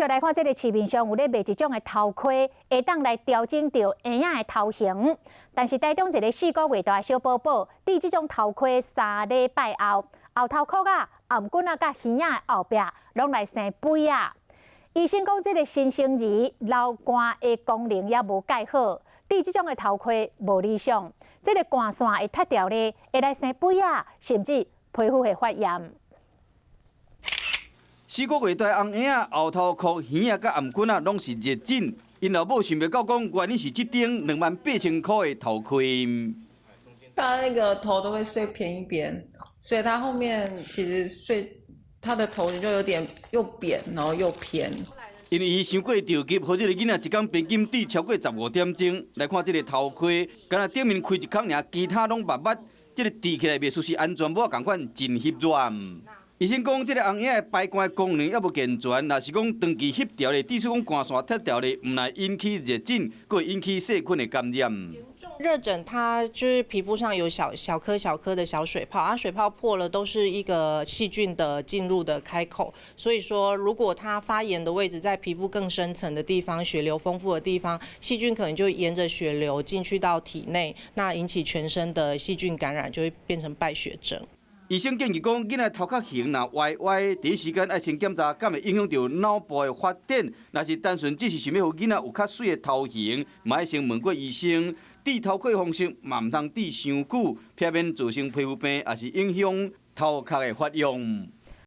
續來看，這个市面上有咧賣一種的頭盔，會當來調整著嬰仔的頭型。但是台中一个4個月大的小寶寶，戴這種頭盔3禮拜後，後頭殼仔、頷頸仔佮耳仔的後壁攏來生痱仔。醫生講，這个新生兒流汗的功能猶無蓋好，戴這種的頭盔無理想。這个汗腺會脫掉咧，會來生痱仔，甚至皮膚會發炎。4個月大紅嬰仔後頭殼、耳仔佮頷頸仔攏是熱疹，𪜶老母想袂到講，原因是這頂28,000箍的頭盔。他那個頭都會睡偏一邊，所以他後面其實睡，他的頭就有點又扁，然後又偏。因為伊傷過著急，予這个囡仔一工平均戴超過15點鐘。來看這个頭盔，敢若頂面開一孔爾，其他攏密密，這个戴起來袂輸是安全帽仝款，真翕軟。醫生講，這个紅嬰仔的排汗的功能猶無健全，若是講長期翕著咧，致使講汗腺脫掉咧，毋但引起熱疹，閣會引起細菌的感染。熱疹，它就是皮膚上有小小顆小顆的小水泡，啊，水泡破了都是一個細菌的進入的開口。所以說，如果它發炎的位置在皮膚更深層的地方，血流豐富的地方，細菌可能就沿着血流進去到體內，那引起全身的細菌感染，就會變成敗血症。醫生建議講，囡仔頭殼型若歪歪，第一時間愛先檢查，敢會影響著腦部的發展。若是單純只是想欲予囡仔有較媠的頭型，嘛愛先問過醫生。戴頭盔方式嘛毋通戴傷久，避免造成皮膚病，抑是影響頭殼的發育。